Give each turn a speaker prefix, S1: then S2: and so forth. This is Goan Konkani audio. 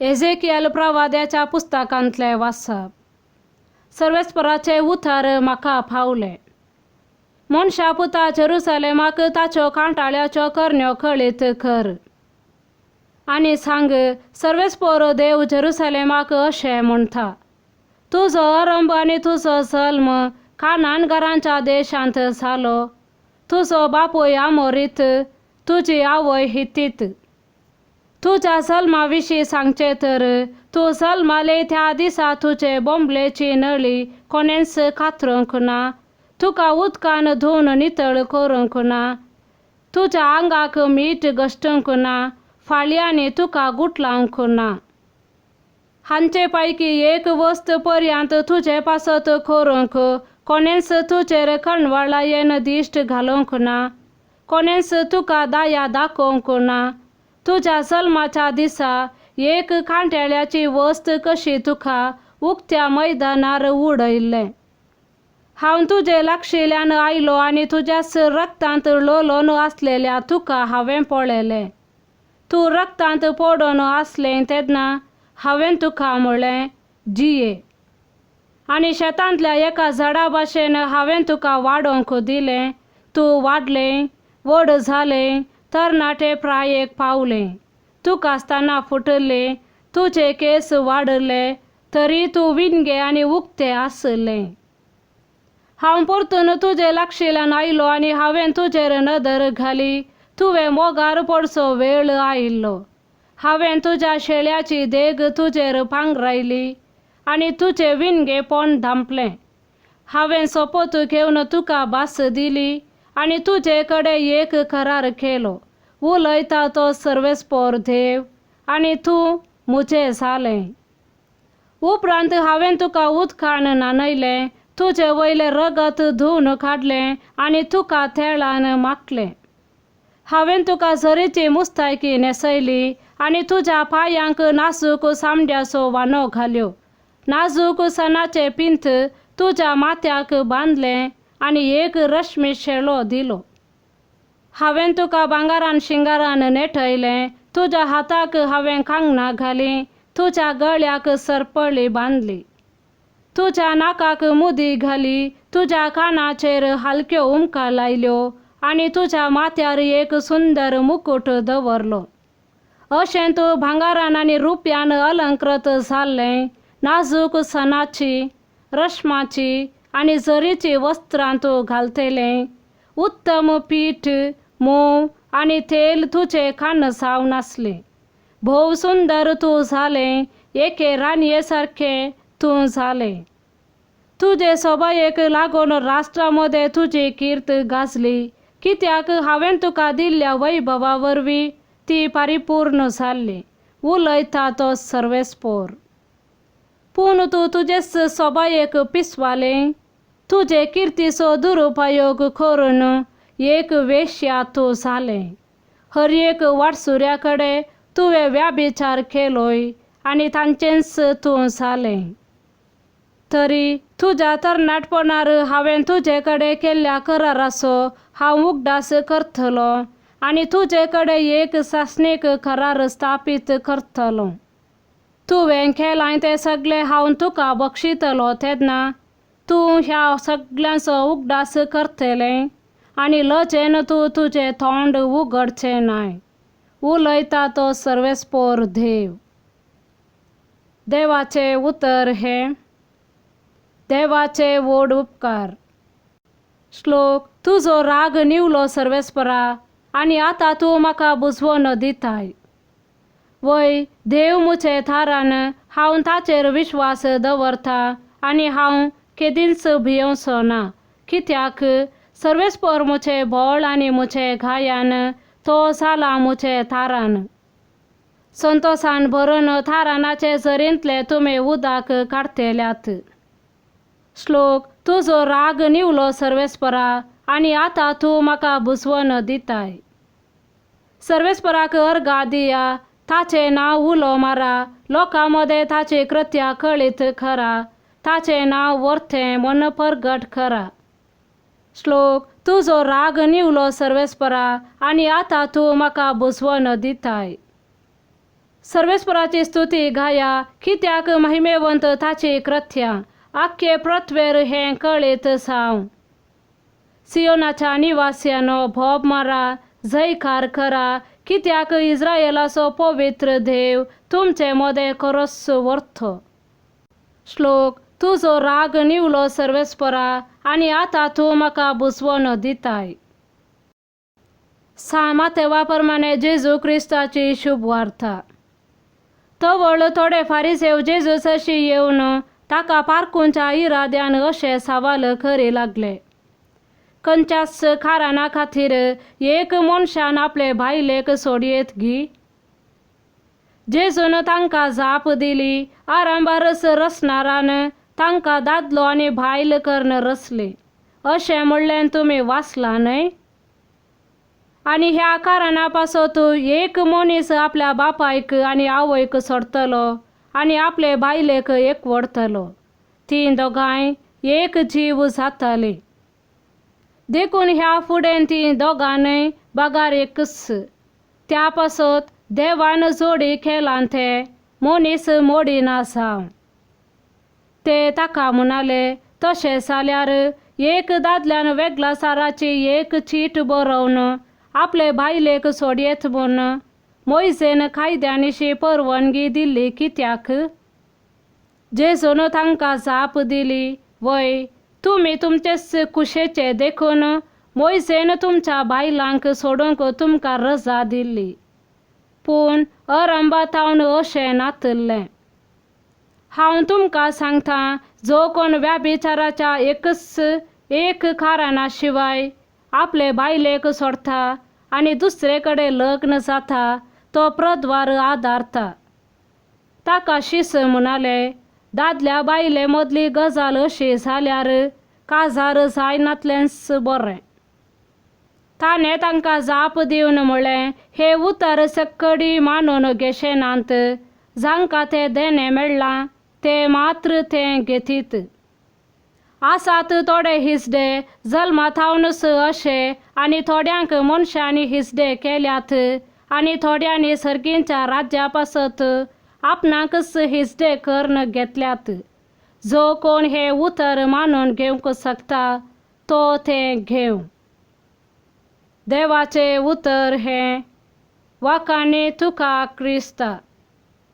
S1: एझेकियल प्रवाद्याच्या पुस्तकांतलें वाचप. सर्वेस्पराचें उतर म्हाका पावलें. मनशा पुता, जेरुसलेमाक ताच्यो कांटाळ्याच्यो करण्यो कळीत कर आनी सांग, सर्वेस्पर देव जेरुसलेमाक अशें म्हणटा, तुजो आरंभ आनी तुजो जल्म कानानगारांच्या देशांत जालो. तुजो बापूय आमोरीत, तुजी आवय हितीत. तुज्या जल्मा विशीं सांगचें तर, तूं जल्माले त्या दिसा तुजे बोंबलेची नळी कोणेंच कातरूंक ना, तुका उदकान धुवन नितळ करूंक ना, तुज्या आंगाक मीठ घश्टूंक ना, फाळयांनी तुका गुटलावंक ना. हांचे पैकी एक वस्त पर्यंत तुजे पासत करूंक कोणेंच तुजेर कणवळायेन दिश्ट घालूंक ना, कोणेंच तुका दया दाखोवंक ना. तुज्या जल्माच्या दिसा एक कांटेळ्याची वस्त कशी तुका उक्त्या मैदानार उडयल्लें. हांव तुजे लागशिल्ल्यान आयलो आनी तुज्याच रक्तांत लोलोन आसलेल्या तुका हांवें पळयलें. तूं रक्तांत पडून आसलें तेन्ना हांवें तुका म्हणलें, जिये. आनी शेतांतल्या एका झाडा भाशेन हांवें तुका वाडोवंक दिलें. तूं वाडलें, व्हड जालें, तरणाटे प्रायेक पावलें. तुका आसतना फुटले, तुजे केंस वाडले, तरी तूं विणगे आनी उक्ते आसलें. हांव परतून तुजे लागशिल्ल्यान आयलो आनी हांवें तुजेर नदर घाली. तुवें मोगार पडचो वेळ आयिल्लो. हांवें तुज्या शेळ्याची देग तुजेर पांगरायली आनी तुजें विणगेपण धांपलें. हांवें सोपोत घेवन तुका भास दिली आनी तुजे कडेन एक करार केलो. उलयता तो सर्वेस्पर देव, आनी तूं म्हजें जालें. उपरांत हांवें तुका उदकान न्हाणयलें, तुजें वयलें रगत धुवन काडलें आनी तुका तेळान माखलें. हांवें तुका झरीची मुस्तायकी न्हेसयली आनी तुज्या पांयांक नाजूक चामड्याचो वानो घाल्यो. नाजूक सणाचें पिंत तुज्या माथ्याक बांदलें आनी एक रश्मी शेळो दिलो. हांवें तुका भांगरान शिंगारान नेटयलें. तुज्या हाताक हांवें कांगणां घालीं, तुज्या गळ्याक सरपळी बांदली, तुज्या नाकाक मुदी घाली, तुज्या कानाचेर हलक्यो उमकां लायल्यो आनी तुज्या माथ्यार एक सुंदर मुकूट दवरलो. अशें तूं भांगरान आनी रुप्यान अलंकृत जाल्लें. नाजूक सणाची, रश्माची आनी जरीची वस्त्रां तूं घालतलें. उत्तम पीठ, म्होंव आनी तेल तुजें खाण जावन आसलें. भोव सुंदर तूं जालें, एके राणये सारकें तूं जालें. तुजे सोबायेक लागून राष्ट्रा मदें तुजी कीर्त गाजली, कित्याक हांवें तुका दिल्ल्या वैभवा वरवीं ती परिपूर्ण जाल्ली. उलयता तो सर्वेस्पर. पूण तूं तुजेच सोबायेक पिसवालें, तुजे किर्तीचो दुरुपयोग करून एक वेश्या तूं जालें. हर एक वाटसुऱ्या कडेन तुवें व्याभिचार केलोय आनी तांचेंच तूं जालें. तरी तुज्या तरणाटपणार हांवें तुजे कडेन केल्ल्या कराराचो हांव उगडास करतलो आनी तुजे कडेन एक सासणीक करार स्थापीत करतलो. तुवें केलां तें सगळें हांव तुका बक्षितलो तेन्ना तूं ह्या सगळ्यांचो उगडास करतलें आनी लजेन तूं तुजें तोंड उगडचें नाय. उलयता तो सर्वेस्पर देव. देवाचें उतर हें. देवाचे व्हड उपकार. श्लोक. तुजो राग निवलो सर्वेस्परा, आनी आतां तूं म्हाका बुजवण दिताय. वय देव म्हजें थारान, हांव ताचेर विश्वास दवरता आनी हांव केदींच भियोवचो ना. कित्याक सर्वेस्पर म्हजें बळ आनी म्हजें गायन, तो जाला म्हजें थारान. संतोसान भरून थारानाचे झरींतलें तुमी उदक काडटल्यात. श्लोक. तुजो राग निवलो सर्वेस्परा, आनी आतां तूं म्हाका बुजवण दिताय. सर्वेस्पराक अर्गां दिया, ताचें नांव उलो मारा, लोकां मदें ताची कृत्या कळीत करा, ताचें नांव वर्तें म्हूण परगट करा. श्लोक. तुजो राग निवलो सर्वेस्परा, आनी आतां तूं म्हाका बुजवण दिताय. सर्वेस्पराची स्तुती गाया, कित्याक महिमेवंत ताची कृत्यां, आख्खे पृथ्वेर हें कळीत जावं. सियोनाच्या निवासियांनो, भोब मारा, जयकार करा, कित्याक इस्रायलाचो पवित्र देव तुमचे मदें खरोच व्हरतो. श्लोक. तुजो राग निवलो सर्वेस्परा, आनी आतां तूं म्हाका बुजवण दिताय. सा मातेवा प्रमाणे जेजू क्रिस्ताची शुभवार्ता. तवळ थोडे फारिसेव जेजू सरशी येवन ताका पारखुंच्या इराद्यान अशें सवाल करी लागले, खंयच्याच कारणा खातीर एक मनशान आपले बायलेक सोडयेत गी? जेजून तांकां जाप दिली, आरंभारच रचणारान तांकां दादलो आनी बायल करून रचली, अशें म्हणलें तुमी वाचलां न्हय? आनी ह्या कारणा पासत एक मनीस आपल्या बापायक आनी आवयक सोडटलो आनी आपले बायलेक एकवडटलो, तीं दोगांय एक जीव जातालीं. देखून ह्या फुडें तीं दोगां न्हय बगार एकच. त्या पासत देवान जोडी केलां तें मनीस मोडिना जावं. ते ताका म्हणाले, तशें जाल्यार एक दादल्यान वेगळासाराची एक चीट बरोवन आपले बायलेक सोडयेत म्हूण मोयजेन कायद्यानिशी परवानगी दिल्ली कित्याक? जेजून तांकां जाप दिली, वय, तुमी तुमचेच कुशेचे देखून मोयजेन तुमच्या बायलांक सोडूंक तुमकां रजा दिल्ली, पूण अरंभातावन अशें नातल्लें. हांव तुमकां सांगता, जो कोण व्याभिचाराच्या एकच एक कारणा शिवाय आपले बायलेक सोडटा आनी दुसरे कडेन लग्न जाता, तो प्रद्वार आदारता. ताका शिस म्हणाले, दादल्या बायले मदली गजाल अशी जाल्यार काजार जायनातलेंच बरें. ताणें तांकां जाप दिवन म्हळें, हें उतर सक्कडी मानून घेशे नात, जांकां तें देणें मेळ्ळां ते मात्र तें घेतीत. आसात थोडे हिसडे जल्मा थावनच अशे, आनी थोड्यांक मनशांनी हिसडे केल्यात, आनी थोड्यांनी सर्गींच्या राज्या पासत आपणाकच हिसडे करून घेतल्यात. जो कोण हें उतर मानून घेवंक शकता तो तें घेवं. देवाचें उतर हें. वाखाणी तुका क्रिस्ता.